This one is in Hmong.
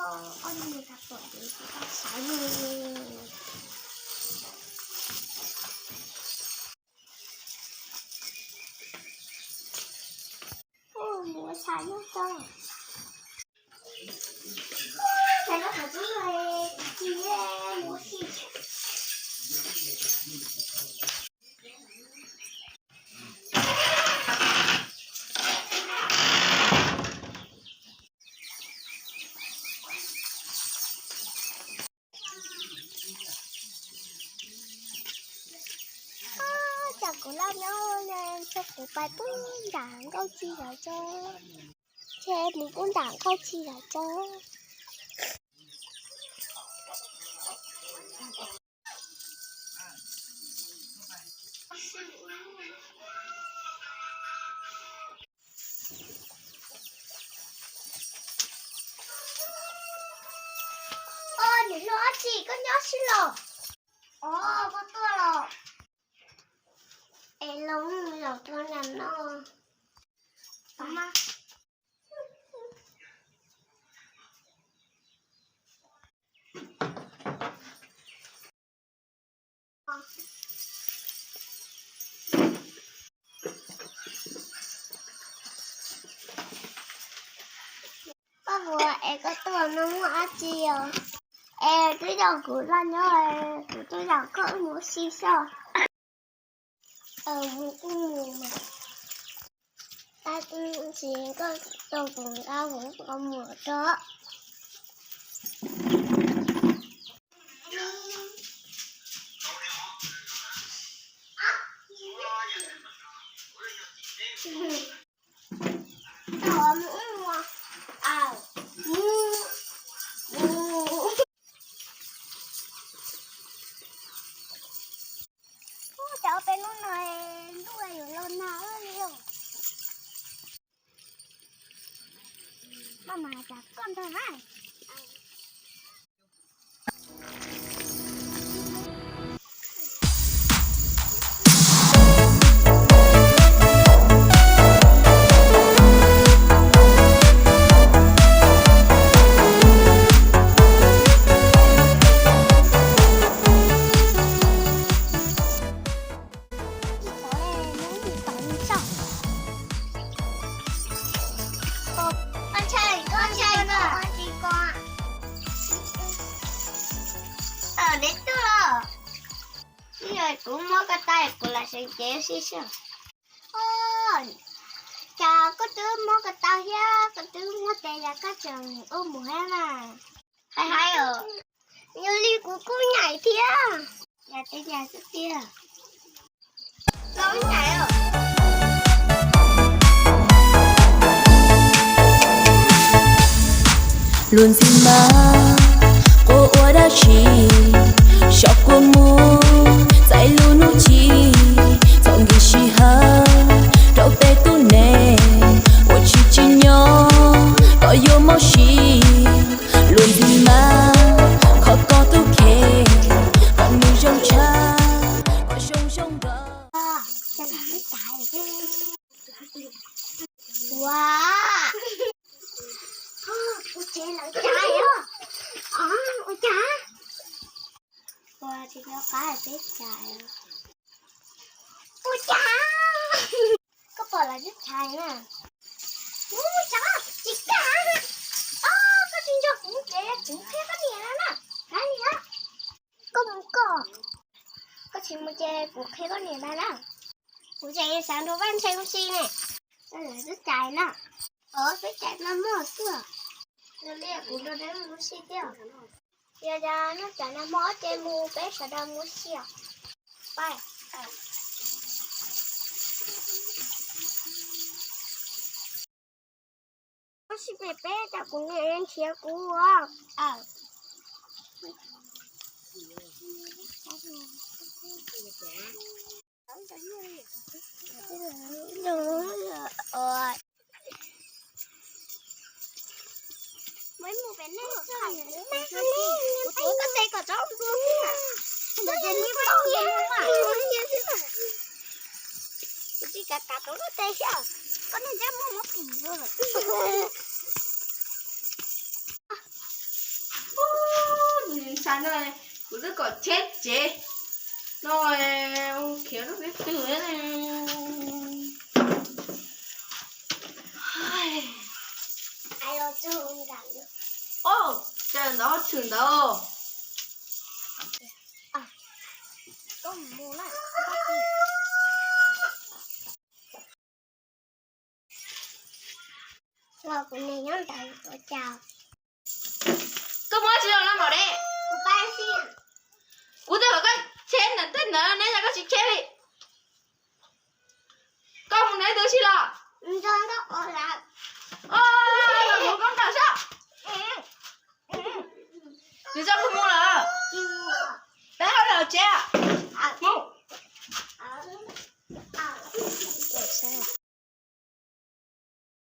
Ob niag tau pom ces tsis tau sawv li. Mus ua tshais nyob tso. Tshais nyob qhov tub no, tsis mus ua si. Cas kuv laj nyob, ntshe kuv pais pub nram nkauj ci lawm tso. Ntshe mus pub nram nkauj ci lawm tso. Os, niam hluas Ab Tsi, koj nyob sib los? Os, koj tuaj los. Es los mus zaum rau nram no. Koj puas es koj tuaj no muaj dab tsi os? Es twb yog kuv laj nyob, kuv twb yog koj wb mus ua si xwb. Mus kuj mus mas. Tab sis koj tau kuv nqa kuv qhov muag rau. Tau mus ub mus, mus, mus. Ub, cov peb lub no ntuj yuav los nag li os. Maj mam cas koj ntag na. Neb tuaj los. Kuv muab koj tau, kuv lam seev cev si xwb. Cas koj twb muab koj tau thiab, koj twb muab tes yog koj tseem ua mus thiab na. Hais hais os, yog li kuv kuj nyaim thiab. Yog tej nyam xwb tiag. Los nyaim os. Lub ntxim mas quaj ua dab tsi, xyov kua muag txais lub hnub ci, txom nyem sij hawm rau peb tub neeg uas tsis tsim nyog kom yuav mob siab. Lub ntxim mas kho koj tus kheej kom nws zoo tshaj, kom zoo zoo nkaus. Ua, ua cas lawv cais os? Ua cas? Ua tsis nco qab peb cais. Ua cas? Koj pom lawv twb cais na. Ua cas tsis kam? Os, koj tsis nco kuv ces kuv qhia koj niam na na. Kav liam, koj mus koj. Koj tsis mus ces kuv qhia koj niam ntag na. Kuv tseem xav nrog Vaj Ntshe ua si ne. Lawv twb cais na. Os, twb cais nag hmo xwb. Yog li kuv nrog neb mus ua si thiab. Yog cas noj cov nag hmo ces mus peb sawv daws mus ua si os. Pais. Tab sis pem peb cov kuv niam nrhiav kuv os. Kuv tuav koj tes kom tsob ntxuag xwb na. Ntawd ces nws pais cia mas. Kuv tsis kam kav rau koj tes xwb. Koj niag ntsej muag mob pim lawm. No, kuv twb kom cheb tsev no, khiav lub twg twg. Ntawd tshwm ntawd. Los kuv niam nyob ntawd ua cas? Koj muab tsis los no maum de. Kuv twb kom koj cheb ntawm tej ntawd ne, yog koj tsis cheb li. Koj mus nrog ib tug si los? Mus koj nrog sab. Nws txoj hlub mus lawm. Peb hab los tsev. Mus.